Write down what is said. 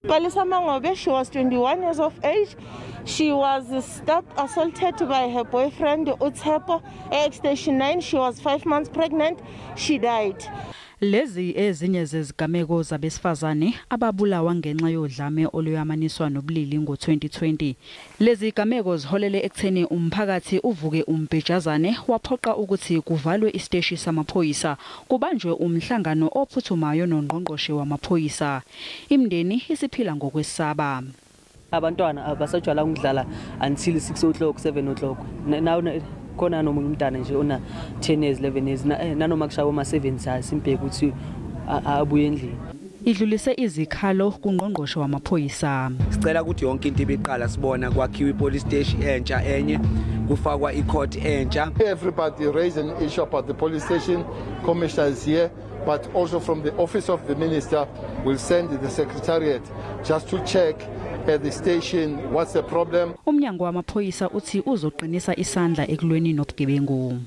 Palisa Mangobe, she was 21 years of age. She was stabbed, assaulted by her boyfriend, uTshepo, at Station 9. She was 5 months pregnant. She died. Lezi ezinye zezigameko zabesifazane ababulawa ngenxa yodlame oluyamaniswa nobulili ngo-2020. Lezi gameko ziholele ekutheni umphakathi uvuke umbhejazane, waphoqa ukuthi kuvalwe isiteshi samaphoyisa, kubanjwe umhlangano ophuthumayo nongqongqoshe wamaphoyisa. Imindeni isiphila ngokwesaba. Abantwana abasajwayelanga ukudlala until 6 o'clock, 7 o'clock. Now khona nomunye umntana nje ona 10 years, 11 years, nanoma kushaya oma 7 simbheke ukuthi abuye endlini. Idlulise izikhalo kungqongqoshe wamaphoyisa. Sicela ukuthi yonke into ibiqala sibona kwakhiwa ipolice station entsha enye, kufakwa icourt entsha. Everybody raised an issue about the police station. Commissioner is here, but also from the office of the minister will send the secretariat just to check at the station what's the problem. Umnyango wamaphoyisa uthi uzoqinisa isandla ekulweni nobugebengu.